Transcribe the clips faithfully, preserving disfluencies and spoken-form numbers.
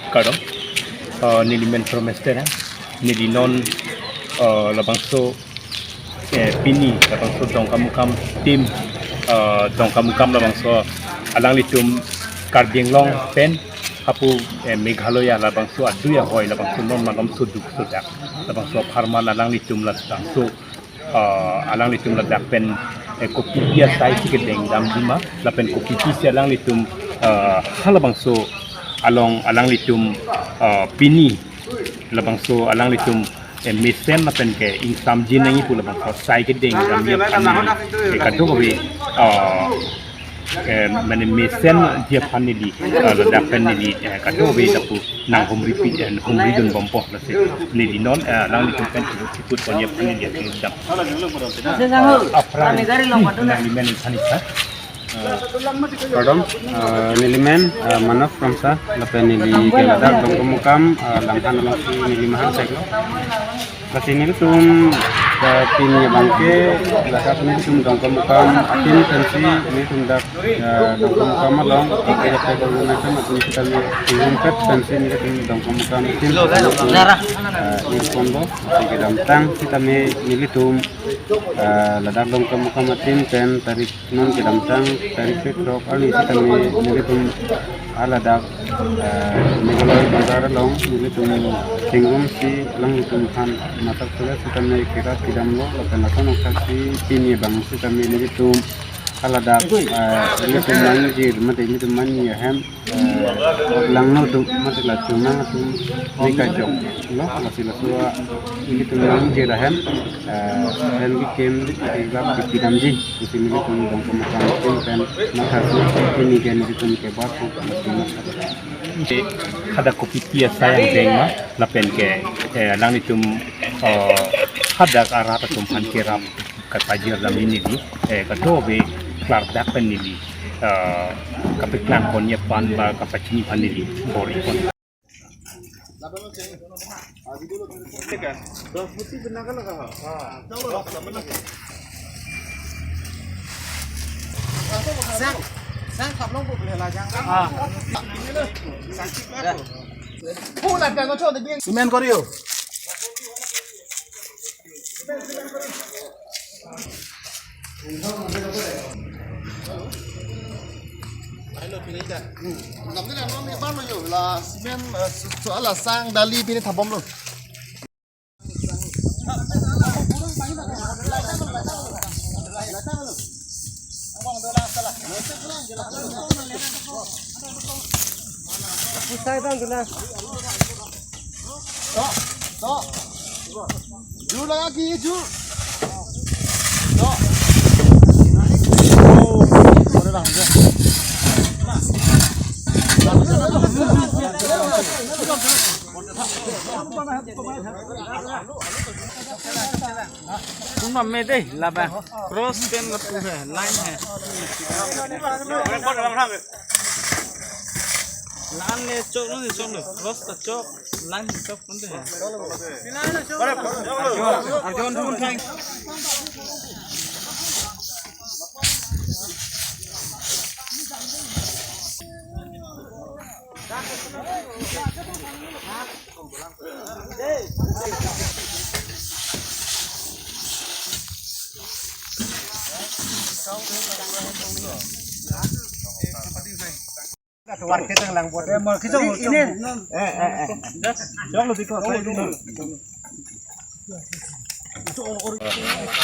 Kardom, uh, neli men from Estera, neli non, uh, labangso, eh, pini, labangso Dongkamukam team, uh, Dongkamukam labangso alanglitum Karbi Anglong pen, hapu, eh, Meghalaya labangso adui ahoi, labangso non malom soduk sodak, labangso apharman alanglitum labangso, uh, alanglitum ladak pen, eh, kopipi asai si kedeng damji ma, lapen kopipi si alanglitum, uh, halabangso along alanglitum, uh, pini labangso alanglitum, eh, mesen lapen ke ingsamjin nangji pu labangso asai kedeng damji aphan, eh, kadokave, uh, eh, mane mesenji aphan neli, eh, ladak pen neli, eh, kadokave lapu nanghumri pi, eh, humri dunbompo lasi neli non, eh, alanglitum pen chikut ponji aphan neli atum dam. Aphrang neli men thanisa. Eh, kardom, eh, neli men, eh, Manoj Kramsa, lapen neli ke ladak Dongkamukam, eh, Langhan alongsi neli mahang seklo. Lasi nelitum, eh, pini abangke, ladak nelitum Dongkamukam ateam pensi nelitum dak, eh, Dongkamukam along, eh, organization atum sitame ingrumpet pensi nelitum Dongkamukam ateam, eh, ingrumpon do, lasi kedamtang sitame nelitum, eh, ladak Dongkamukam ateam pen tarik non kedamtang tarik pet rok arni sitame nelitum haladak, eh, Meghalaya bazar along nelitum chingrum si alanglitum aphan matak surat sitame kerap kedamlo, lapen lason angthak si pini abang sitame nelitum haladak, eh, nelitum mangjir mate nelitum manji ahem, eh, langno atum mate la chunang atum ne kachoklo, lasi laso nelitum mangjir ahem, eh, hem kekim, eh, gap kedamji, isi nelitum Dongkamukam ateam pen mathasi, pini ke nelitum kebak pu. Hadak kopipi asai angdeng ma, lapen ke, eh, alanglitum, eh, hadak arat atum aphan kerap kapajir damji neli, eh, kadokave klardak pen neli, eh, kapeklang ponji aphan ba kapachini aphan neli bor-ipon. Cement koriyo. Namni la non ni ban lo yo, la cement, eh, so, so, la sang dali pini thabom lo. Pusai bang dula. To, to. Jur laga ki, jur. To. Oh, ore ram je. Kunba me dei, laba cross pen lapu hai, line hai. Line le chok lo, chok lo, cross ta chok, line le chok pon de hai. Arjon, arjon dun thang.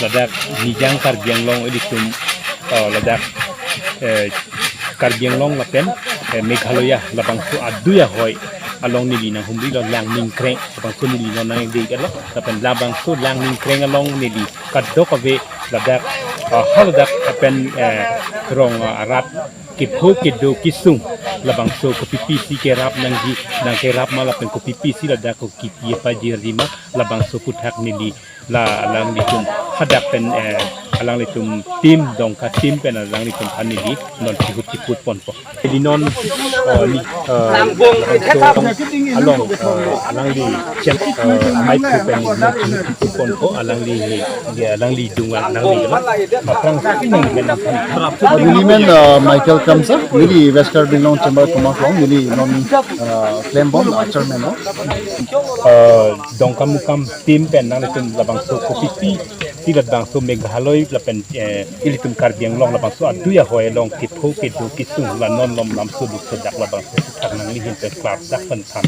Ladak Nijang Karbi Anglong ilitum, eh, ladak, eh, Karbi Anglong lapen, eh, Meghalaya labangso adui ahoi along neli nanghumrilo Langmingkreng, labangso neli non nangdei lo, lapen labangso Langmingkreng along neli kadokave ladak, eh, haladak lapen, eh, rong, eh, arat kepho kedo kesung labangso kopipi si kerap nangji, nangkerap ma lapen kopipi si ladak kokipi pajirji ma labangso aphuthak neli la alanglitum hadak pen, eh, alanglitum team, Dongka team pen alanglitum aphan neli non chihut chiput ponpo. Neli non, eh, ni, eh, along, eh, alangli chem, eh, amei thu pen non chihut chiput ponpo, alangli, ya, alangli dungan, alangli, aphrang si nang men. Neli men, eh, Michael Kramsa, neli West Karbi Anglong Chamber Commerce along, neli non, eh, klembom, eh, chairman lo. Eh, Dongkamukam team pen nanglitum labangso kopipi, si labangso Meghalaya lapen, eh, ilitum Karbi Anglong labangso adui ahoi along kepho kedo kesung la non lom lamso duk sedak labangso thak nangli ahin pen klardak pen than.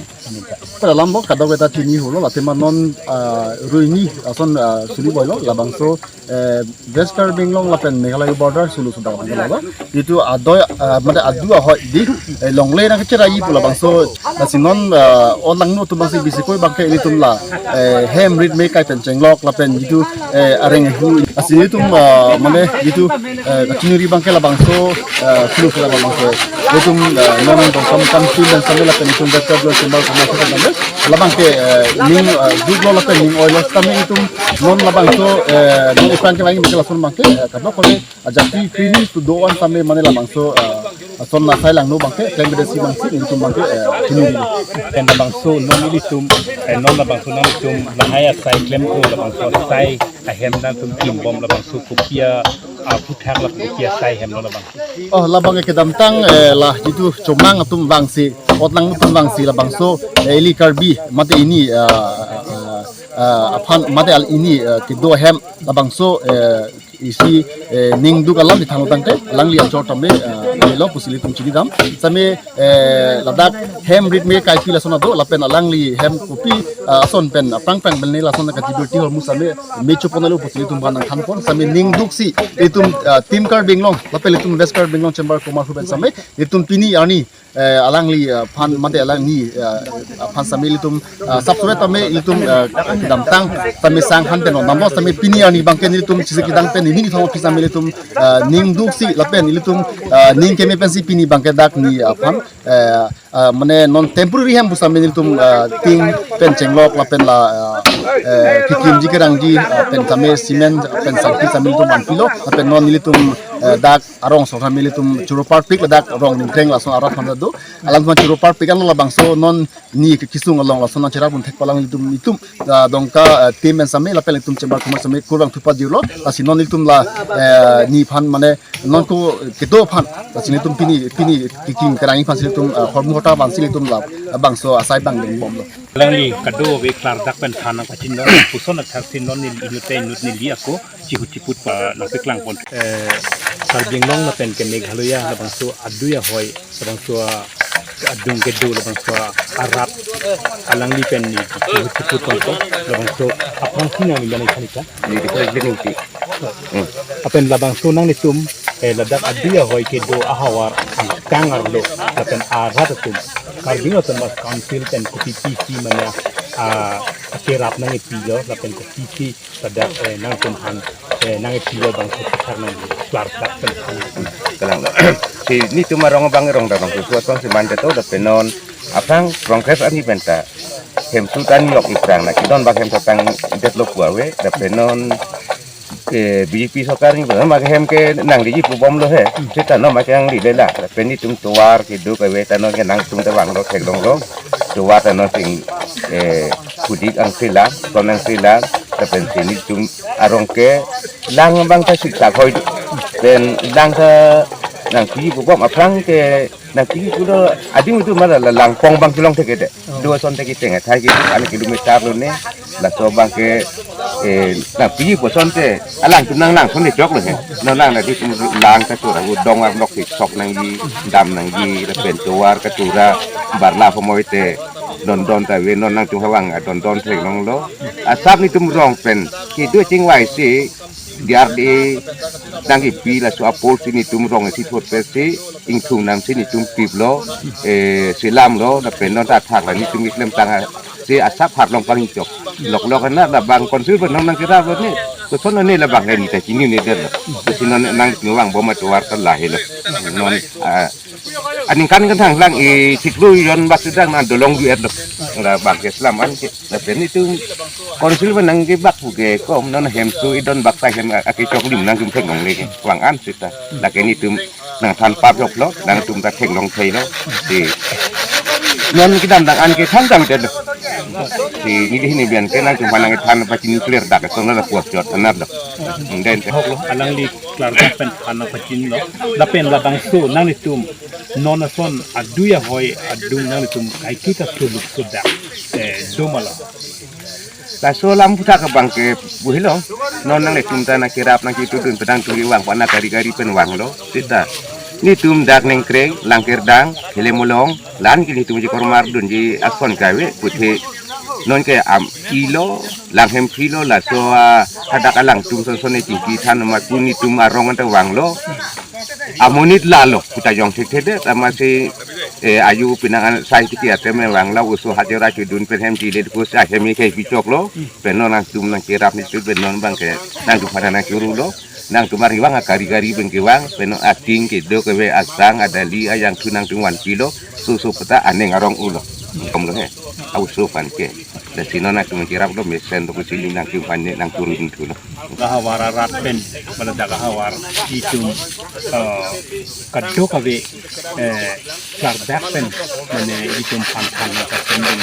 Pada lam bo kadokave ta chini hulo, late ma non, ah, ruini ason, ah, suli boilo labangso, eh, West Karbi Anglong lapen Meghalaya border sulu sudak bang lo. Itum adui, ah, mate adui ahoi di, eh, longle nangkacheraiji pu labangso, lasi non, ah, onlang no atum abangsi bisi koi abangke ilitum la, eh, hem rit me kai pen chenglok lapen itum, eh, areng hu. Lasi itum, ah, mane itum, eh, kachiniri abangke labangso, eh, sulu sula labangso. Itum, eh, non Dongkamukam team pen same lapen itum West Karbi Anglong Chamber Commerce pen same labangke, eh, ning, eh, duklo lapen ning oilo sitame itum non labangso, eh, non ipang ke lagi mike lason abangke, eh, kadokave ajati pini tu do-an same mane labangso, eh, ason asai langno abangke, klem beda si abangsi, itum abangke, eh, chini. Pen labangso non ilitum, eh, non labangso nanglitum lahai asai klemkle labangso asai ahem nangtum kimbom labangso kopi aphuthak la kopi asai hem non labang. Oh, labang kedamtang, eh, la itum chomang atum abangsi, onlang atum abangsi labangso, eh, ili Karbi, mate ini, eh, eh, eh, aphan, mate al ini, eh, kedo ahem labangso, eh, isi, eh, ning duk alam di thang tangte, alangli achor tame, eh, lo pusi ilitum chinidam. Same, eh, ladak hem rit me kaipi lason ado, lapen alangli hem kopi, eh, ason pen, aphrang phrang pen ne lason kajibirti hormu same, me chupon alo pusi ilitum aphan nangthanpon, same ning duksi, itum, eh, team Karbi Anglong, lapen itum West Karbi Anglong Chamber Commerce pen same, itum pini arni, eh, alangli, eh, aphan mate alangli, eh, aphan same ilitum, eh, sapsore tame ilitum, eh, kedamtang same sang han pen non. Namo same pini arni abangke ilitum chisi kedang pen neli thong phi same ilitum, eh, ning duksi lapen ilitum, eh, ning keme pensi pini abangke dak ni aphan, eh, eh, mane non temporary hem pu same ilitum, eh, tin pen chenglok lapen la, eh, eh, kekimji kerangji, eh, pen same cement pen sangpi same ilitum anpilo lapen non ilitum, eh, dak arong sok same ilitum choro parpik ladak rong ningkreng lason arat han do. Alam aphan choro parpik an labangso non ni ke kisung along lason nangcherap un thek palang ilitum itum, ah, Dongka, ah, team pen same lapen ilitum Chamber Commerce same kurang thupa jirlo, lasi non ilitum la, eh, ni aphan mane non ko kedo aphan, lasi ilitum pini, pini kekim kerang aphan si ilitum, ah, hormu hota aphan si ilitum la, ah, bangso asai bang ding bomlo. Alangli kadokave klardak pen than nangpachinlo, puson athak si non neli inut te inut neli ako chihut chiput pa nangpeklang pon. Eh, Karbi Anglong lapen ke Meghalaya labangso adui ahoi, labangso adung kedo, labangso arat, alangli pen ni chihut chiput ponpo, labangso aphrang si nangli mane khanika. Ni di ko lagi nungti. Hmm. Lapen labangso nanglitum, eh, ladak adui ahoi kedo ahavar angkang arlo, lapen arat atum Karbi Anglong Autonomous Council pen kopi pisi mane, ah, akerap nangkepilo, lapen kopi pisi ladak, eh, nangtum aphan, eh, nangkepilo bangso aphuthak nangklardak pen. Kalanglo. Si netum arong abang rong darong susuat bang si mande to lapen non aphrang Congress arni penta hem sutan yok ikrang na kidon bang hem satang detlo pu ave lapen non, eh, B J P sorkar ni bang mak hem ke nangleji pu bomlo he. Seta no mak nanglelela lapen netum tovar kedo kave ta non ke nangtum ta banglo theklonglo. Tovar ta non sing, eh, kudik angse lang, kon angse lang, lapen si netum arong ke lang abang ta siksak hoi pen lang ta nangpi pu bom aphrang ke nangpi pulo adim itu mala la langpong bang kelong thek de. Oh. Dua son thek iteng athai ke an kilometer lo ne, laso abang ke, eh, nangpi pu son te alangtum nang lang son ne choklo he. No lang na di tum lang ta chora hu dong arlok si sok nangji, dam nangji, lapen tovar kachora barla homoi te dondon ta ave, non nangtum hawang adondon theklonglo. Asap netum rong pen kedo chingvai si D R D A nangkepi laso apor si netum rong isi thot pen si ingthung nam si netum piplo, eh, selamlo, lapen non ta thak la netum iklem tang a, si asap harlong pangchok. Loklok na labang konsul pen non nangkeraplo ne. Koson ne labang ke ne ta chini ne detlo. Si non nangtum vang bom atovar ta lahelo. Non, ah, aningkan kan thang lang ithiklo jon bak sedang na dolong duet lo. Labang ke selam an ke. Lapen netum Council pen nangkebak puke kom non hemso idon bak ta hem akechok lim nangtum theklongle ke. Vang an seta. Lake netum nangthan pap joklo, nangtum ta theklong theilo. Si non kedamtang an ke than tang te lo. Si neli hini bian ke nangtum aphan nangthan pachini clear dak, so na puas jot anar lo. Den te. Hok lo, alangli klardak pen than pachinilo. Lapen labangso nanglitum non ason adui ahoi adung nanglitum kaiketa suluk sudak, eh, do ma lo? Laso alam puthak abang ke buhilo. Non nanglitum ta nangkerap nangketudun pedang turi vang pana kari kari pen vanglo. Seta netum dak nengkreng, langkerdang, helemolong, lan ke netum ji kormar dunji ason kave puthe. Non ke am ilo, lang hem philo, laso, ah, hadak alangtum son son ne chingki than ma kun netum arong anta vanglo. Amonit lalo, kita jong thekthedet, amatsi, eh, ayu pinangan sai tiki atem vanglo, oso hajira chedun pen hem chile ko sa hem ke pichoklo, pen non nangtum nangkerap netum pen non abang ke, nangtum aphan nangkerulo, nangtum ari vang akari kari pen kevang, pen non ating kedo kave asang adali ayangthu nangtum vanpilo, so so peta aning arong ulo. Kom lo he, a-oso aphan ke. Lasi non nangtum nangkerap lo mesen lo kusi nangtum aphan ne nangkerunthulo. Kahawar arat pen, mana dak kahawar itum, eh, kadokave, eh, klardak pen, mane itum aphan than nangkasending.